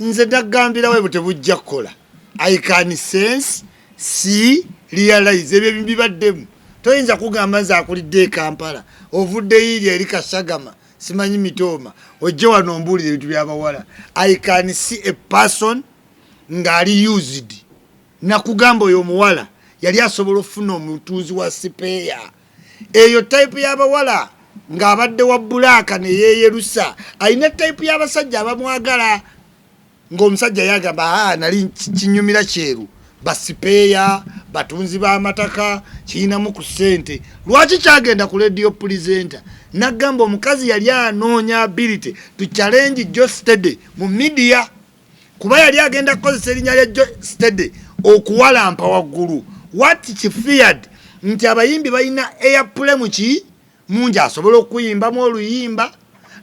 Nze ndagambirawo bwe tebujja kukola. I can sense, see, realize ebyo bibaddemu. Toyinza kugamba nze akulidde e Kampala, ovudde iri eri Kasagama, simanyi Mitooma, ojje wano ombuulire ebintu by'abawala. I can see a person ng'ali used. Nakugamba oyo omuwala yali asobola okufuna omutunzi wa spare. Eyo type y'abawala ng'abadde wa black ne yeeyerusa. Alina type y'abasajja abamwagala, ng'omusajja yagamba, "Aa, nali kinyumira kyeru, ba spare, batunzi b'amataka, kirinamu ku ssente." Lwaki kyagenda ku radio presenter? Nagamba omukazi yali anoonya ability to challenge Geosteady mu media, kuba yali agenda kukozesa erinnya lya Geosteady okuwalampa waggulu. What she feared nti abayimbi balina airplay muki mungi, asobola okuyimbamu oluyimba,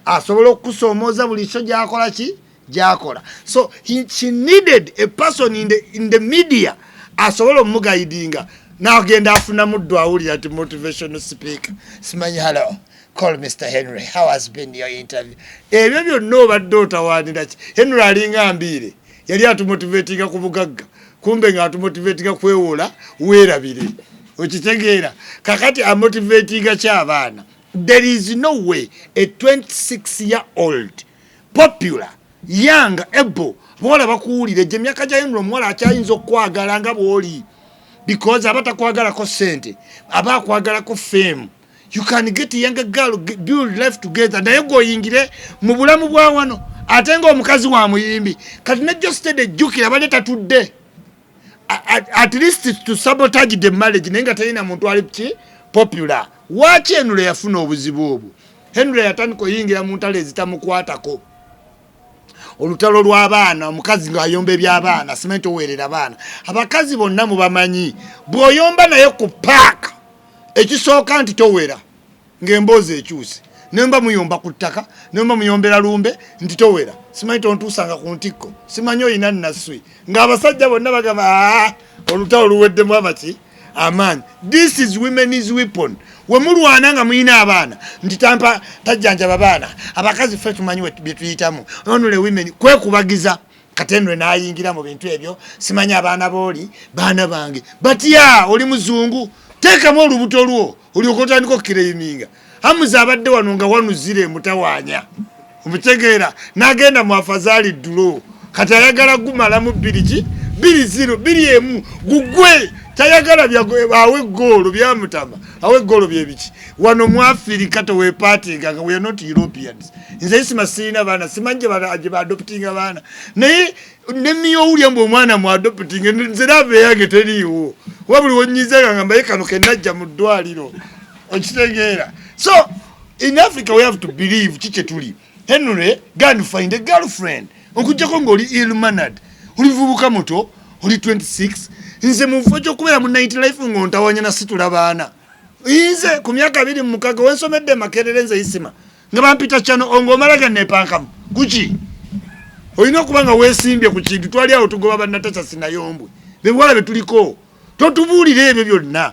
asobola okusoomooza buli kyo gyakola ki gyakola. So she needed a person in the media asobola omuguidinga. Nagenda afuna muddu awulira nti motivational speaker, simanyi, "Hello, call Mr Henry, how has been your interview?" Ebyo byonna obadde otawaanira ki? Henry alinga mbiire, yali atumotivatinga ku bugagga, kumbe nga atumotivatinga kwewola weerabire. Okitegeera? Kakati amotivatinga ki abaana? There is no way a 26 year old popular young able, bawala bakuwulire gye emyaka gya Henry, omuwala akyayinza okukwagala nga bw'oli, because aba takwagalako sente, aba akwagalako fame. You can get a younger girl, build life together, naye gweoyingire mu bulamu bwa wano ate ngaomukazi wa muyimbi. Kati ne Geosteady, ejjukira badde tatudde at least to sabotage the marriage, naye nga talina muntu ali ki popular. Waaki Henry yafuna obuzibu obwo? Henry yatandika oyingira mu ntalo ezitamukwatako, olutalo lw'abaana, omukazi ng'ayomba eby'abaana, simanyi toweerera baana. Abakazi bonna mubamanyi, bw'oyomba naye ku paaka, ekisooka nti towera, ng'emboozi ekyuse. Nemba muyomba ku ttaka, nemba muyombera lumbe nti towera, simanyi tontuusanga ku ntikko, simanyi oyina naswi, ng'abasajja bonna bagamba, "Aa, olutalo luweddemu amaki amaanyi." This is women's weapon. We mulwana nga muyina abaana nti tampa tajjanjaba baana, abakazi ffe tumanyi bye tuyitamu. Only women kwekubagiza. Katendwe n'ayingira mu bintu ebyo, simanyi abaana booli baana bange batya, oli muzungu, teekamu olubuto lwo olyoka otandika okuclaiminga. Hamuza abadde wano nga wanuzire emutawaanya, omutegeera, n'agenda mu afazaali ddulo. Kati ayagala gumalamu bbiri ki bbiri zero bbiri emu gugwe, tayagala awe eggoolo byamutama, awe eggoolo byebiki. Wano mu Afirika tewepatinga nga we are not Europeans. Nze isima sirina baana, simanyi gye baadoptinga baana, naye nemiyo owulya mbu omwana mu adoptinga, nze naava eyange teriiwo, kuba buli wonyiza nga ngambaye kano kenajja mu ddwaliro. Okitegeera? So in Africa we have to believe ki kyetuli. Henry, go and find a girlfriend, okuggyako ng'oli ill mannered, oli vubuka muto, oli 26. Nze mu kifo ky'okubeera mu night life ng'ontawanya nasitula baana, nze ku myaka 26 wensomedde Makerere, nze Isima nga bampita kyano ng'omalaga nepankamu kuki. Olina okuba nga weesimbye ku kintu. Twali awo tugoba bannatasha sinayombwe bebuwala betuliko, totubuulira ebyo byonna.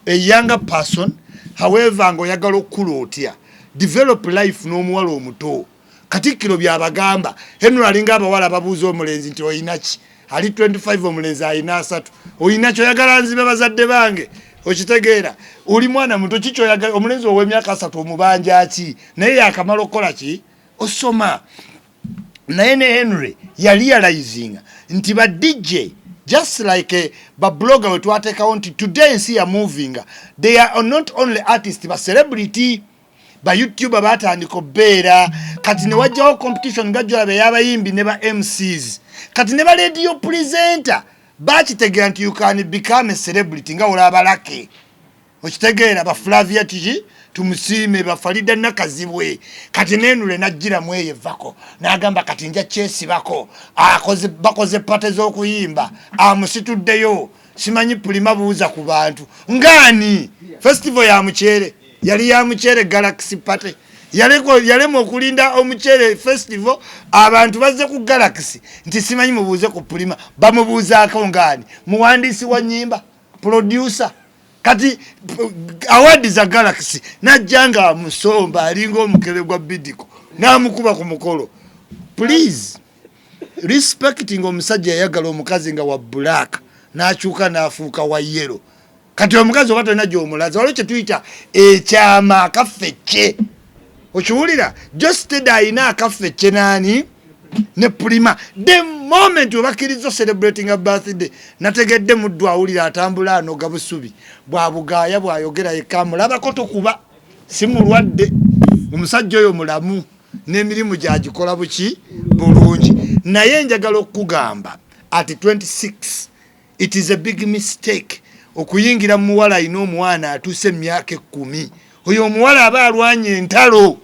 A younger person, however ng'oyagala okukula otya, develop life n'omuwala omuto. Katikkiro byabagamba, Henry alinga abawala babuuza omulenzi nti oyina ki? Ali 25, omulenzi alina 30. Oyina kyoyagala nzibe bazadde bange? Okitegeera? Oli mwana muto, kikyoyagala? Omulenzi ow'emyaka 30 omubanja ki? Naye yakamala okukola ki? Osoma naye. Ne Henry yali realizinga nti ba DJ, just like ba blogger we twateekawo nti today ensi ya movinga, they are not only artist, ba celebrity, ba YouTuber batandika obeera. Kati ne wajjawo competition nga jolaba ey'abayimbi ne ba MCs, kati ne ba radio presenter bakitegeera nti you can become a celebrity nga olaba lake. Okitegeera? Ba Flavia kiki Tumusiime, bafalida Nakazibwe. Kati nenule najjiramu eyo evako n'agamba kati nja kyesibako. Bakoze party z'okuyimba, amusituddeyo, simanyi pulima buuza ku bantu ngaani. Festival ya mukyere, yali ya mukyere, Galaxy Party. Yalema okulinda omukyere festival, abantu bazze ku Galaxy nti simanyi mubuuze ku pulima. Bamubuuzaako ngaani? Muwandiisi wa nyimba, producer. Kati award za Galaxy najja nga amusomba alinga omukebe gwa bidiko n'amukuba ku mukolo. Please, Respecting omusajja yayagala omukazi nga wa black, n'akyuka n'afuuka wa yellow. Kati omukazi oba tolina gy'omulaza, waliwo kye tuyita ekyama, akafecce. Okiwulira? Geosteady alina akafecce naani ne Prima. The moment webakkiriza celebrating a birthday, nategedde muddu awulira atambula anoga busubi bwabugaaya, bwayogera yekka, mulabako tokuba si mulwadde. Omusajja oyo mulamu n'emirimu gyagikola buki bulungi. Naye njagala okukugamba, at 26 it is a big mistake okuyingira mu muwala alina omwana atuuse emyaka 10. Oyo omuwala aba alwanye entalo.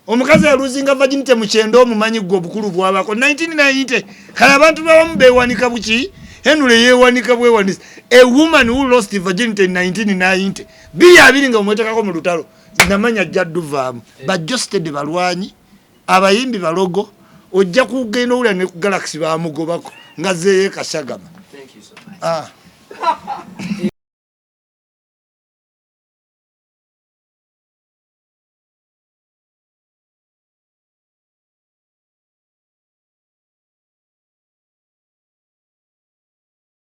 Omukazi aluzinga virginity mu 90, omumanyi gwe obukulu bwabako 1990. Kale abantu babamu bewanika buki, Henry yewanika bwewanisa. A woman who lost virginity in 1990, 2020 nga omwetekako mu lutalo, namanya ajja dduvaamu. Ba Geosteady balwanyi, abayimbi balogo. Ojja kugenda owulira ne ku Galaxy bamugobako nga zeeyo ekashagama. Thank you so much. Ah.